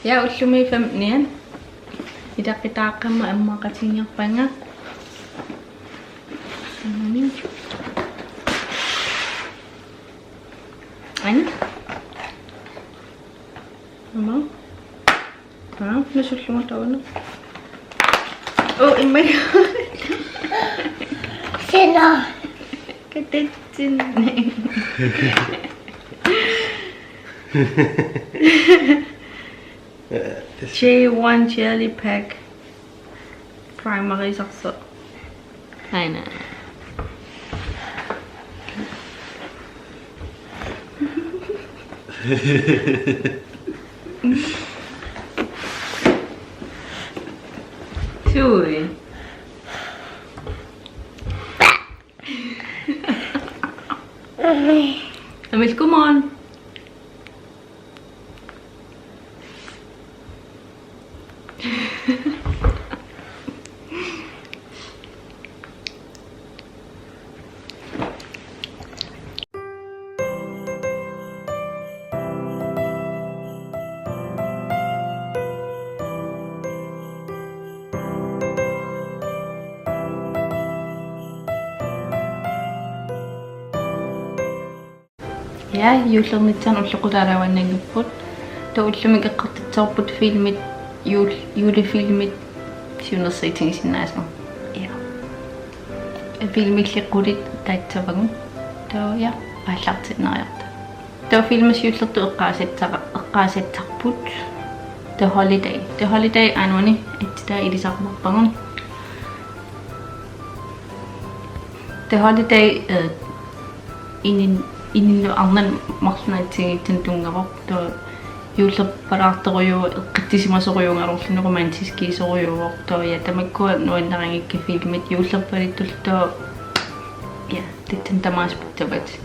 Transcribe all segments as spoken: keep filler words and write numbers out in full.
Ja, ullumi femten. Ilaqutaaqqamma ammaaqatigiinnarpara. Aamma. Aana. Aamma. Aa, nusullugu tauna. Oh, immaqa. Sina. Katatsin. J one Jelly Pack. Primerisarsoq. Aana. Sui. Emil, come on. Ja, juullernitsaanut ulloqutaalaavannanngipput. Taava ullumi eqqartussaavarput filmit, juul-, julefilmit siunnersuutigisinnaasut. Ja. Filmilli qulit taassavagut. Taava ja, aallartiinnariarta. Taava filmit siullertut eqqaasassara-, eqqaasassarput. The Holiday. The Holiday aana uani atsitaa ilisarnerpagut. The Holiday, eh, inin-, ininnut arnanut marlunnik assigiinngitsunut tunngavoq, taava juullerpalaartorujuuvoq, eqqissisimasorujuugaluarluni, romantiskiisorujuuvoq, taava ja, tamakkua nuannarigakka filmit juullerpaluttuullu, taava ja, tassani tamaasa pissavatit.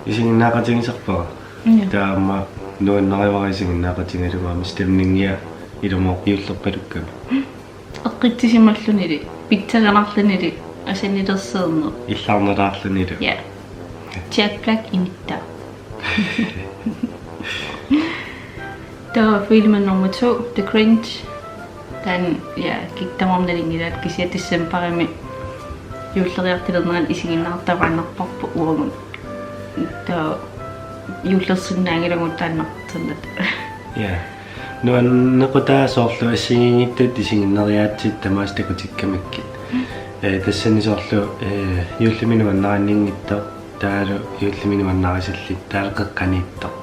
Isiginnaaqatigisarpara. Ja. Taava aamma nuannarivara isiginnaaqatigalugu aamma stemningia ilumoorpoq juullerpalukkami. Eqqissisimallunilu, pissanganarlunilu, asannilersiorneq. Illarnalaarlunilu. Ja. Jack Black inittaa. Taava film nummer to, The Grinch. Taanna, ja, kikkut tamarmik nalunngilaat, kisianni decembarimi juulleriartulernerani isiginnaartavaanerparput uagut. Taava juullersinnaanngilagut taanna sannat. Ja. Nuannequtaa soorlu assigiinngitsut isiginneriaatsit tamaasa takutikkamikkit. Eh, tassani soorlu, eh, juullimi nuannarinninngitsoq, taavalu juullimi nuannarisallit, taavalu qeqqaniittoq.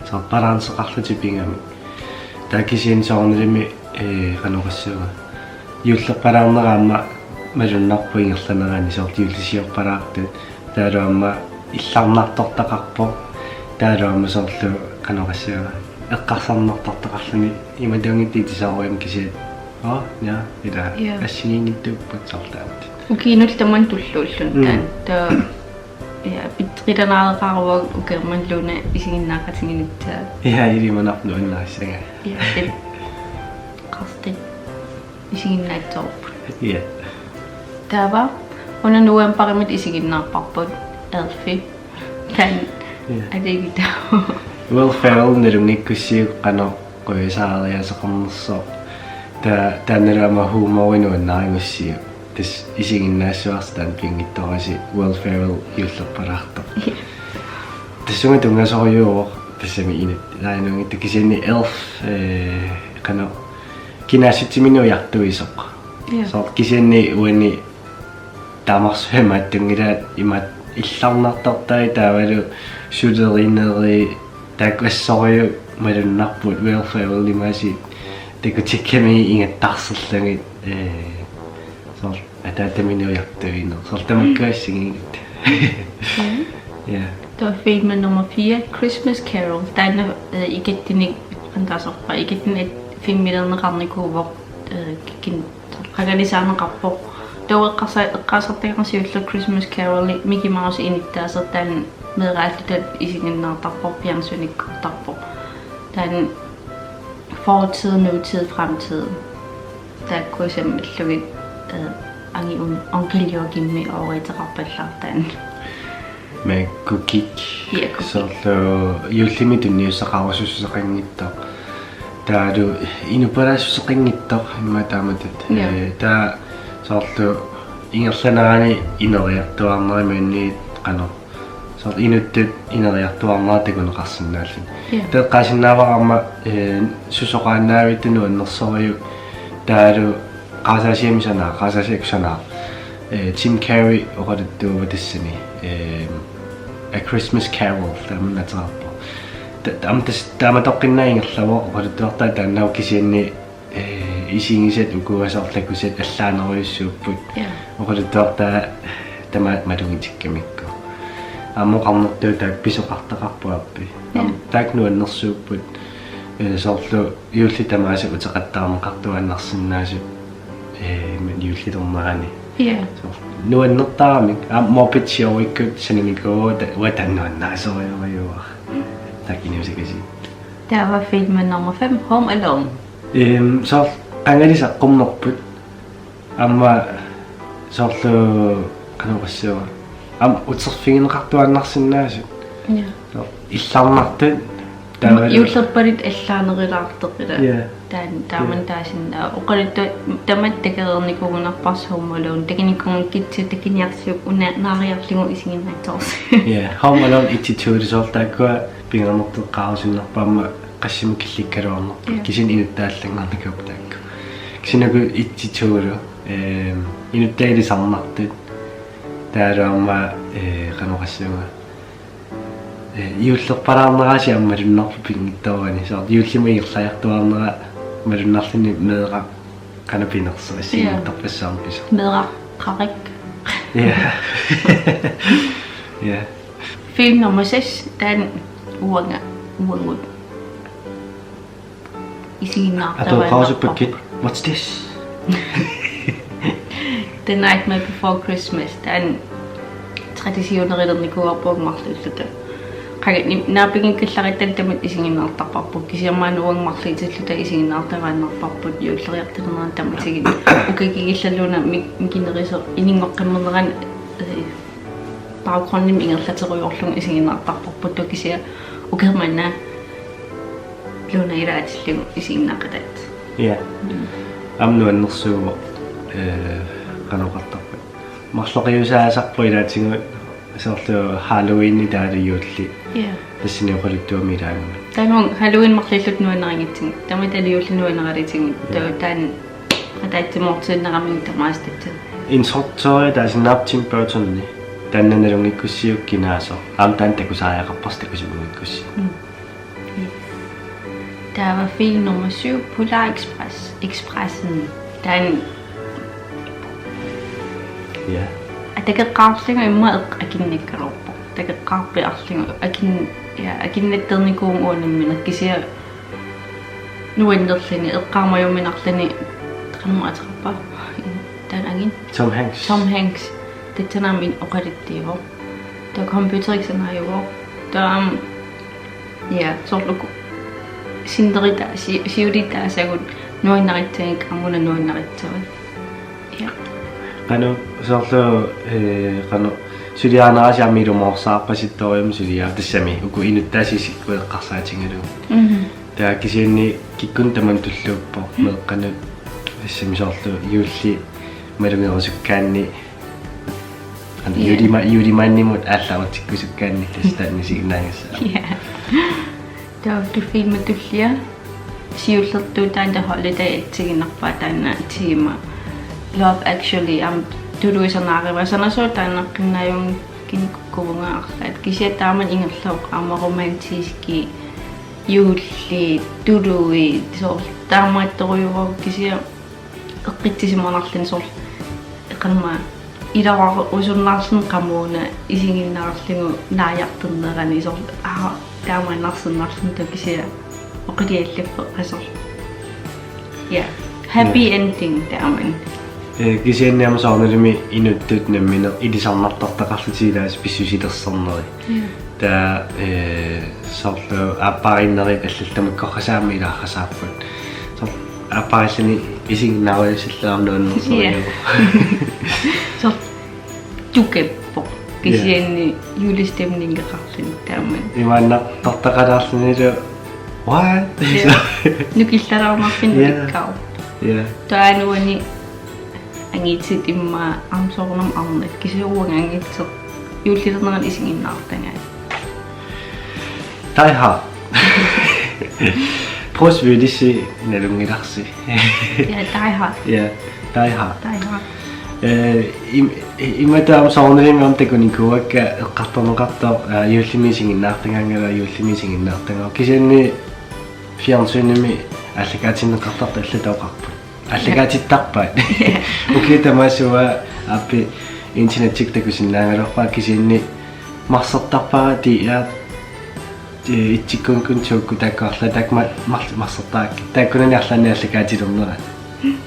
Soorlu balanceqarlutik pigamik. Taava kisianni soorunalimi, eh, qanoq oqassaanga. Juullerpalaarnera aamma malunnarpoq ingerlanerani, soorlu juullisiorpalaartut. Taavalu aamma illarnartortaqarpoq. Taavalu aamma soorlu qanoq oqassaanga. Eqqarsarnartortaqarluni imaluunniit itisaruim kisiat. Oh, ja, ila. Ja. Assigiinngitsuupput soorlu taanna. Ukiunullu tamanna tulluulluni. Mm. Taanna. Taava, ja, pitserilanaareqaruagut ukiormanna Luna isiginnaaqatiginissaa. Ja, ilimanarpoq nuannarissagaa. Ja, det. Qastit isiginnaatsoorput. Ja. Taava, una novembarimut isiginnaarparput Elfi. Taanna. Ja. Aligita. Will Ferrell nalunngikkussiuk qanoq qujasaariaaseqarnersoq. Taava, taannalu aamma humori nuannarigussiuk. Tassa isiginnaassuarsi taanna pinngitsoorasi Will Ferrell juullerpalaartoq. Tassunga tunngasorujuuvoq tassami init. Taava inuunngitsoq kisianni Elf, eh, qanoq kinaassutsimini ujartuisoq. Ja. Soorlu kisianni uani taamarsuaq imaattunngilaat, imaattoq illarnartortai taavalu sulerinerit, taakku assorujuk malunnarput, Will Ferrell imaasiit takutikkamiuk ingattarserlugit, eh, soorlu ataataminik ujartuineq. Soorlu tamakkua assigiinngitsut. Mm. Ja. Taava film nummer fire, Christmas Carol. Taanna, eh, ikattunik, qanoq taasarpaa, ikattunik filmiliorneqarnikuuvoq, eh, kikkut qanganisaaneqarpoq. Taava eqqarsa-, eqqaasartagara siulleq Christmas Carol, Mickey Mouse inittaasoq, taanna meeraalluta isiginnaartarpoq, fjernsynikkoortarpoq. Taanna fortid, nutid, fremtid. Taakku sammillugit, eh, angi un-, onkel Joachimmi ooriuteqarpallaartaan. Med Kukik. Ja, Kukik. Soorlu juullimi tunniussaqarusussuseqanngitsoq. Taavalu inuppalaassuseqanngitsoq immaqa taamatut. Ja. Eh, taava soorlu ingerlanerani ineriartuaarnera imaluunniit qanoq. Soorlu inuttut ineriartuaarnera takuneqarsinnaalluni. Ja. Taava eqqaasinnaavara aamma, eh, susoqaannaavitta nuannersorujuk taavalu Qaasaasiami sanaaq, Qaasaasiakkut sanaaq. Eh, Jim Carrey oqaluttuuvoq tassani. Eh, A Christmas Carol, taamani ateqarpoq. Ta-, taam-, tas-, taamatoqqinnaaq ingerlavoq oqaluttuartaa taanna kisianni, eh, isigisat ukua soorlu takusat allaanerujussuupput. Ja. Oqaluttuartaa tamaat malugitikkamikku. Aamma oqarnertut taakku pisoqartaqarput aappi. Ja. Aamma taakku nuannersuupput. Eh, soorlu juulli tamaasa uteqattaarneqartuaannarsinnaasut, eh, men juullilernerani. Ja. Soorlu nuannertaaramik, aamma Muppet Showikkut sananikuuvoq ta-, uanga taanna nuannaasorujorujuara. Taakku inuusakasiit. Taava film nummer fem, Home Alone. Ehm, soorlu qangali saqqummerput. Aamma soorlu qanoq oqassaanga. Aamma uterfigineqartuaannarsinnaasut. Ja. Soorlu illarnartut taavalu juullerpaluttut allaanerulaartoq ila. Ja. Taan-, taamani Ja. taasinnaavoq. Oqaluttuaq tamatta takoreernikuugunarparsi Home Alone. Takunikuunngikkissi takuniarsiuk una naariarlugu isiginnaatsoorsi. Ja, Home Alone et-i to-lu soorlu taakkua pingaarnertut eqqaarusunnarpoq aamma qassimi killikkaluarnerput. Ja. Kisianni inuttut aallanngornikuupput taakku. Kisianni uku et-i to-lu, ehm, inuttut ilisarnartut. Taavalu aamma, eh, qanoq oqassaanga. Eh, juullerpalaarneraasiit aamma malunnarpoq pinngitsoorani. Soorlu juullimut ingerlariartuaarnera malunnarluni meeraq qanoq pinersoq Ja. assigiinngitsorpassuarnik pisoq. Meeraq qarik. Ja. Ja. Film nummer seks, taanna uanga, uagut isiginnaartavaa. Atoqqaarusuppakkit. What's this? The Nightmare Before Christmas. Taanna traditionerilernikuuarput uagut marluulluta. Qanga ni-, naapigikkallaratta tamatta isiginnaartarparput. Kisianni maani uagut marluutilluta isiginnaartavaannarparput juulleriartulernerani tamatigut. Ukioq kingullermi una mik-, mikinerusumik inungoqqimmernerani, eh, baggrundi ingerlaterujoorlugu isiginnaartarparput, kisianni ukioq manna una ilaatillugu isiginnaaqataatit. Ja. Mm. Aamma nuannersuuvoq, eh, qanoq oqartarpa. Marloqiusaasarpoq ilaatigut soorlu Halloween taavalu juulli. Ja. Tassani oqaluttuami ilaagami. Taanna Halloween marluulluta nuannarigitsigit. Tamatta juulli nuannarigitsigit. Ja. Taava taanna ataatsimoortiinnarami tamaasa tassani. Instruktøri taasinnaavoq Tim Burton. Taanna nalunngikkussiuk kinaasoq. Aamma taanna takusariaqarparsi takusimanngikkussiuk. Mm. Yes. Taava film nummer syv, Polar Express, Expressen. Taanna Ja. Takoqqaarlugu immaqa eq-, akinnakkaluarpoq. Takoqqaarpiarlugu akin-, ja, akinnattarnikuuvugut uanga nammineq kisianni nuannerluni, eqqaamajuminarluni, qanormaa ateqarpa? Taanna angin? Tom Hanks. Tom Hanks. Tassani aamma oqaluttuuvoq. Taava computerikkut sanaajuvoq. Taava aamma, ja, soorlu uku sinnerita-, si-, siulitaasagut nuannarissagikka aamma una nuannarissavat. Ja. Qanoq soorlu, eh, qanoq suliarineq aamma ilumoorsaarpasittorujussuuvoq suliaq tassami uku inuttaasut eqqarsaatigalugu. Mhm. Taava kisianni kikkunnut tamanut tulluuppoq meeqqanut tassami soorlu juulli malugerusukkaanni. Aamma Ja. juulima-, juulimaannamut aallarutsikkusukkaanni tassa taanna isiginnaagassaq. Ja. Taava filmi tullia siullertut taanna The Holiday assigiinnarpaa taanna tema. Love Actually aamma tuluit sanaarivaa, sanasugut taannaqqinnaajunngikkukkit arlaat. Kisianni taamani ingerlavoq aamma romantiskit juullit tuluit soorlu taamaattorujuuvoq kisianni eqqissisimanarluni soorlu eqqarma ilarusunnaarluni qamuuna isiginnaarlugu naajartornerani soorlu aa taamaannarsinnarluni taava kisianni oqiliallappeqasoq. Ja. Happy Ja. ending taamani. Eh, kisianni aamma soorunalimi inuttut nammineq ilisarnartartaqarlutik ilaasa pissusilersorneri. Ja. Taava, eh, soorlu aappariinnerit allallu tamakkorpassuarnik ilaarpasippoq. Soorlu aapparilluni isiginnaarujussuulluarlugu nuannersuuvoq. Ja. Soorlu tukappoq. Ja. Kisianni julestemningeqarluni taamani. Imaannartartaqalaarlunilu What? Ja. Nukillararmarfin Ja. Ulikkaarpoq. Ja. Taava uani angitit immaqa aamma soorunami arnat, kisianni uanga angitsoq juullilernerani isiginnaartagaat. Die Hard. Bruce Willis-i nalunngilarsi. Ja, Die Hard. Ja, Die Hard. Die Hard. Eh, im-, i-, imatut aamma soorunalimi aamma takunikuuakka eqqartorneqartoq, eh, juullimi isiginnaartagaangala juullimi isiginnaartagaangala. Kisianni fjernsynimi aallakaatinneqartartut allatut oqarput. Aallakaatittarpaat. Ukiut tamaasa aappi internettikkut takusinnaagaluarpara, kisianni marsertarpara tiia, eh, itsikkunnut toorkut taakku arlaat taakku ma-, mar-, marsertarakkit. Taakkunani arlaannik aallakaatilernerat.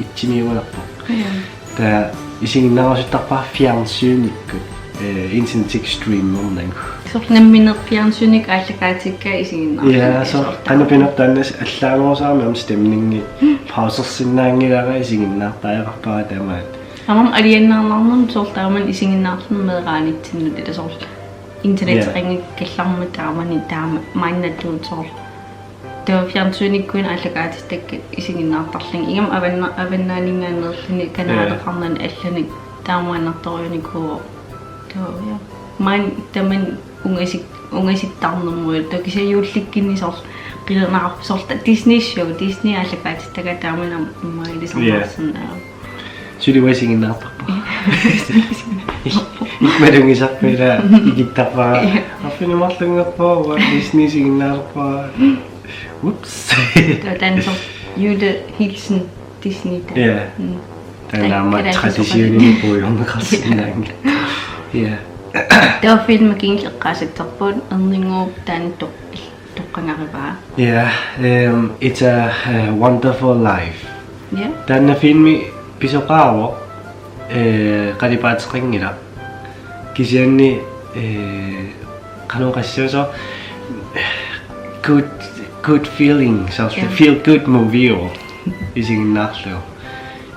Itsimiumalerpoq. Ja. Taava isiginnaarusuttarpara fjernsynikkut, eh, internettikkut streamernagu. Soorlu nammineq fjernsynikkut aallakaatikka isiginnaartut. Ja, soorlu qanoq pinerpoq, taanna allaanerusarami aamma stemningi pausersinnaanngilara, isiginnaartariaqarpara tamaat. Aamma alianaarnarnermut soorlu taamani isiginnaarluni meeraanitsinnut, ila soorlu internetteqanngikkallarmat taamani taama maannatut soorlu. Taava fjernsynikkuit aallakaatittakkat isiginnaartarlugit. Ingammik avanna-, avannaaninngaanneerluni kanaaleqarnani allani taamaannartorujunikuuvoq. Taava, ja. Maani tamanna ungasik-, ungasittarnermut, taava kisianni juullikkunni soorlu qilanaarpoq soorlu Disney Show, Disney aallakaatittagaat taamani aamma immaqa ilisarnaarsinnaavoq. Suli uanga isiginnaartarpara. Ikmalugisarpa ila ikittarpara. Arfineq-marlunngarpara, uanga Disney isiginnaalerpara. Ups. Taava taanna soorlu julehilsen Disney taanna. Ja. Mm. Taanna aamma Taanna traditionimik puigorneqarsinnaanngilaq. Ja. Taava filmi kingulleq eqqaasattarput, Erninnguup taanna toq-, toqqagarivaa. Ja, ehm, It's a, eh, Wonderful Life. Ja. Taanna filmi pisoqaavoq, eh, qalipaateqanngilaq. Kisianni, eh, qanoq oqassasoq, good, good feeling, soorlu Ja. Feel good movie isiginnaarlugu.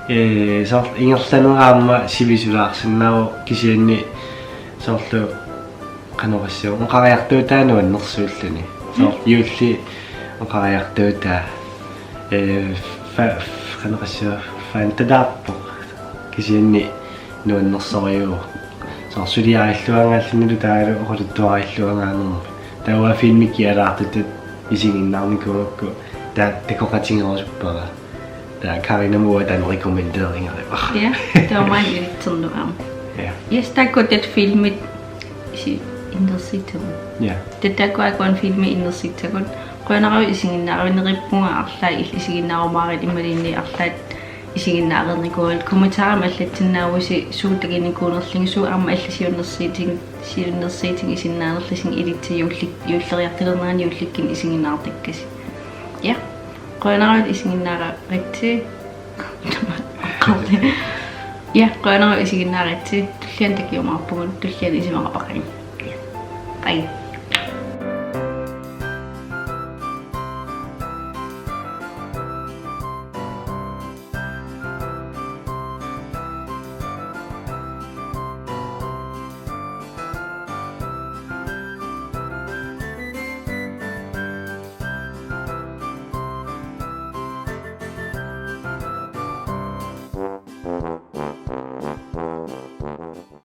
Eh, soorlu ingerlanera aamma sivisulaarsinnaavoq, kisianni soorlu qanoq oqassasoq, oqariartuutaa nuannersuulluni. Soorlu juulli oqariartuutaa, eh, fa-, qanoq oqassasoq, fantataarpoq. Kisianni nuannersorujuuvoq. Soorlu suliarilluangaallunilu taavalu oqaluttuarilluangaanermut. Taava filmi kialaartutut isiginnaarnikuugakku taava takoqatigerusuppara. Taava Karinamut uanga taanna rekommendeeringaruara. Ja, taava maani ilitsernugu aamma. Ja. Yes, taakku taakku filmit isi-, innersuussaagut. Ja. Taava taakku aamma filmit innersuussagut. Qujanarujussuaq isiginnaaravit, neriuppunga arlaat il-, isiginnaarumaarit imaluunniit arlaat isiginnaareernikuugaluarlutit. Kommentarimi allassinnaavusi suut takunikuunerlugit, suut aamma allat siunnersuutin-, siunnersuutigisinnaaneriarlugit ilitsersuut juulli-, juulleriartulernerani juullikkunni isiginnaartakkasi. Ja. Qujanarujussuaq isiginnaaravit. Ja, qujanarujussuaq isiginnaaravit. Tulliani takujumaarpugut, tulliani isumaqarpunga.